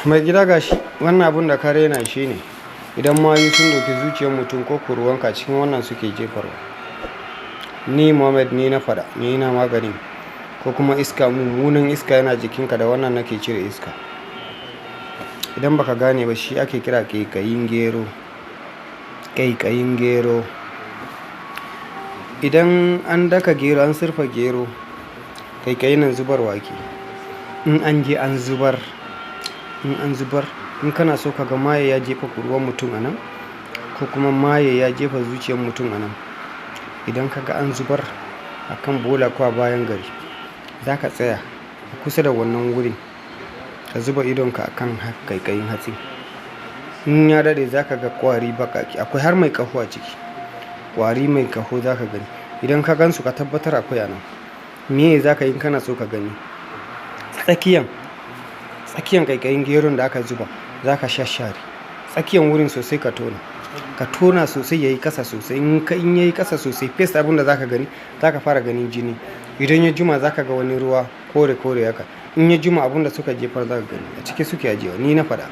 Mai gida, gashi wannan abun da ka raina shi ne. Idan mayu sun ɗauki zuciyar mutum ko kurwanka, cikin wannan suke jefarwa. Ni Muhammad ni na faɗa, ni ina maganin. Ko kuma iska, mummunan iska yana jikinka, da wannan nake cire iska. Idan baka gane ba, shi ake kira ƙaiƙayin gero. Ƙaiƙayin gero. Idan an daka gero, an surfa gero, ƙaiƙayin nan zubarwa ake. In an je an zubar, in an zubar, in kana so ka ga maye ya jefa kurwan mutum a nan, ko kuma maye ya jefa zuciyar mutum a nan, idan ka ga an zubar a kan bola ko a bayan gari, za ka tsaya a kusa da wannan wurin, ka zuba idonka a kan ƙaiƙayin hatsi. In ya daɗe, za ka ga ƙwari baƙaƙe, akwai har mai ƙaho a ciki. Ƙwari mai ƙaho za ka gani. Idan ka gansu, ka tabbatar akwai a nan. Me za ka yi in kana so ka gani? Tsakiyan, tsakiyan ƙaiƙayin geron da aka zuba, za ka shashshare. Tsakiyan wurin sosai ka tona. Ka tona sosai, yayi ƙasa sosai. In yayi ƙasa sosai, first abun da za ka gani, za ka fara ganin jini. Idan ya juma, za ka ga wani ruwa kore kore haka. In ya juma, abun da suka jefar za ka gani. A ciki suke ajiyewa. Ni na faɗa.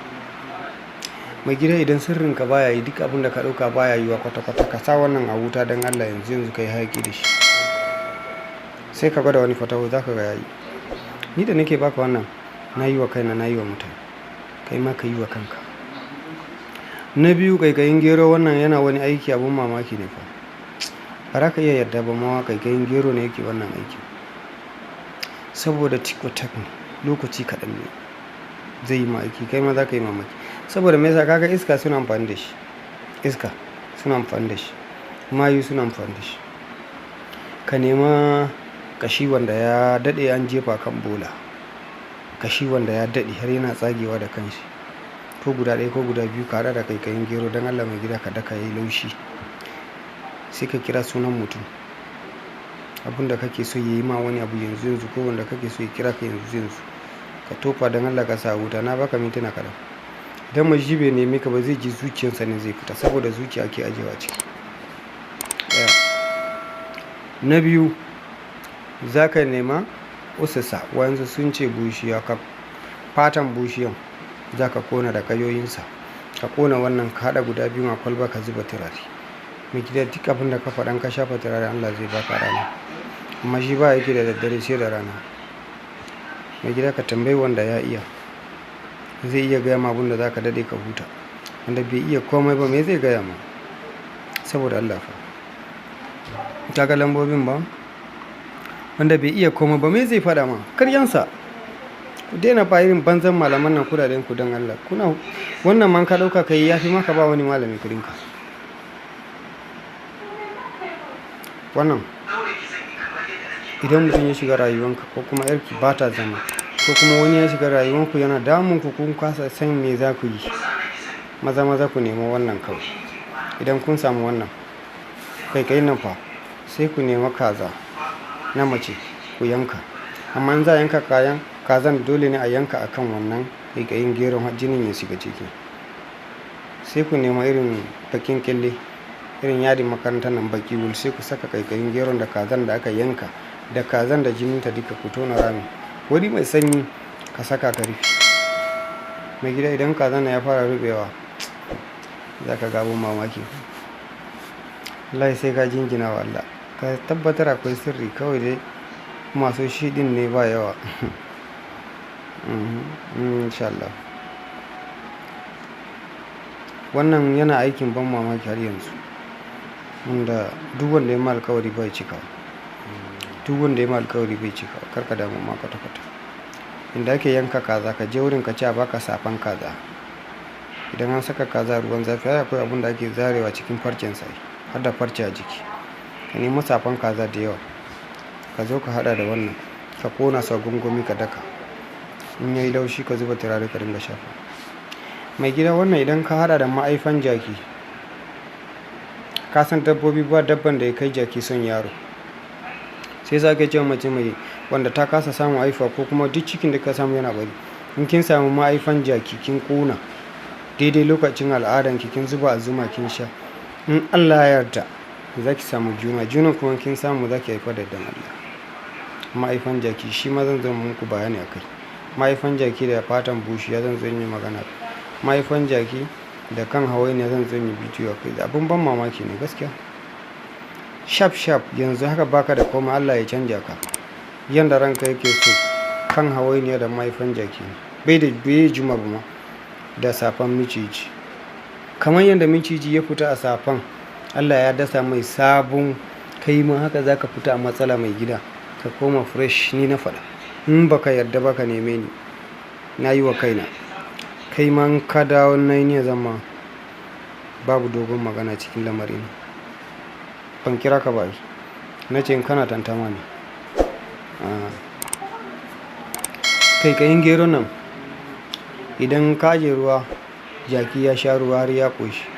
Mai gida, idan sirrinka baya yi, duk abun da ka ɗauka baya yiwuwa kwata kwata, ka sa wannan a wuta don Allah, yanzu yanzu ka yi hayaƙi da shi. Sai ka gwada wani fataho, za ka ga yayi. Ni da nake baka wannan, na yi wa kaina, na yi wa mutane. Kai ma ka yi wa kanka. Na biyu, ƙaiƙayin gero wannan yana wani aiki abun mamaki ne fa. Ba za ka iya yarda ba ma ƙaiƙayin gero ne yake wannan aikin. Saboda tick attack ne, lokaci kaɗan ne zai yi ma aiki, kai ma za ka yi mamaki. Saboda me yasa? Ka ga iska suna amfani da shi. Iska suna amfani da shi. Mayu suna amfani da shi. Ka nema kashi wanda ya daɗe an jefa kan bola. Kashi wanda ya daɗe har yana tsagewa da kanshi. Ko guda ɗaya ko guda biyu, ka haɗa da ƙaiƙayin gero don Allah, mai gida, ka daka yayi laushi. Sai ka kira sunan mutum. Abun da kake so ya yi ma wani abu yanzu yanzu, ko wanda kake so ya kira ka yanzu yanzu. Ka tofa don Allah, ka sa a wuta, na baka mintuna kaɗan. Idan mai shi bai neme ka ba, zai ji zuciyarsa ne zai fita, saboda zuciya ake ajiyewa ciki. Ɗaya. Na biyu, za ka nema usasa. Waƴansu sun ce bushiya, ka fatan bushiyan za ka ƙona da ƙayoyinsa. Ka ƙona wannan, ka haɗa guda biyun a kwalba, ka zuba turare. Mai gida, duk abun da ka faɗan, ka shafa turare, Allah zai baka rana. Amma shi ba aiki da daddare sai da rana. Mai gida, ka tambayi wanda ya iya. Zai iya gaya ma abun da za ka daɗe ka huta. Wanda bai iya komai ba, me zai gaya ma? Saboda Allah fa. Ka ga lambobin ba? Wanda bai iya komai ba, me zai faɗa ma? Karyansa. Ku daina ba irin banzan malaman nan kuɗaɗen ku don Allah. Kuna wannan man ka ɗauka ka yi, ya fi maka ba wani malami kuɗinka. Wannan idan mutum ya shiga rayuwanka, ko kuma 'yarki ba ta zama, ko kuma wani ya shiga rayuwanku yana damun ku, kun kasa san me za ku yi. Maza maza ku nema wannan kawai. Idan kun samu wannan ƙaiƙayin nan fa, sai ku nema kaza na mace ku yanka. Amma in za a yanka kayan kazan, dole ne a yanka a kan wannan ƙaiƙayin geron har jinin ya shiga ciki. Sai ku nema irin baƙin ƙyalle, irin yadin makarantar nan baƙi wul, sai ku saka ƙaiƙayin geron da kazan da aka yanka, da kazan da jininta duka, ku tona rami. Wuri mai sanyi, ka saka ka rufe. Mai gida, idan kazan nan ya fara ruɓewa, za ka ga abun mamaki. Wallahi sai ka jinjina wa Allah. Ka tabbatar akwai sirri, kawai dai masu shi ɗin ne ba yawa. In sha Allah. Wannan yana aikin ban mamaki har yanzu. Wanda duk wanda ya ma alkawari bai cikawa. Duk wanda ya ma alkawari bai cikawa. Kar ka damu ma kwata kwata. Inda ake yanka kaza, ka je wurin ka ce a baka safan kaza. Idan an saka kaza ruwan zafi, ai akwai abun da ake zarewa cikin farcen sa, har da farce a jiki. Ka nemi safan kaza da yawa. Ka zo ka haɗa da wannan, ka ƙona su a gwangwami, ka daka. In yayi laushi, ka zuba turare, ka dinga shafa. Mai gida, wannan idan ka haɗa da ma'aifan jaki, ka san dabbobi, ba dabban da ya kai jaki son yaro. Sai sa ake cewa mace mai wanda ta kasa samun haihuwa, ko kuma duk cikin da ka samu yana bari. In kin samu ma'aifan jaki, kin ƙona daidai lokacin al'adanki, kin zuba a zuma, kin sha, in Allah ya yarda za ki samu juna. Junan kuma kin samu, za ki haifa da yardan Allah. Ma'aifan jaki shi ma zan zo muku bayani a kai. Mahaifan jaki da fatan bushiya zan zo in yi magana. Mahaifan jaki da kan hawainiya zan zo in yi bidiyo a kai. Abin ban mamaki ne gaskiya. Shaf shaf yanzu haka baka da komai, Allah ya canja ka. Yanda ranka yake so, kan hawainiya da mahaifan jaki ne. Bai da bai juma ba ma da safan miciji. Kamar yadda miciji ya fita a safan, Allah ya dasa mai sabon, kai ma haka za ka fita a matsala, mai gida. Ka koma fresh, ni na faɗa. In baka yarda ba, ka neme ni. Na yi wa kaina. Kai ma in ka dawo na yi niyya zama babu dogon magana cikin lamarin. Ban kira ka ba ai. Na ce in kana tantama ne. Ah. Kaikayin gero nan, idan ka ajiye ruwa, jaki ya sha ruwa har ya ƙoshi.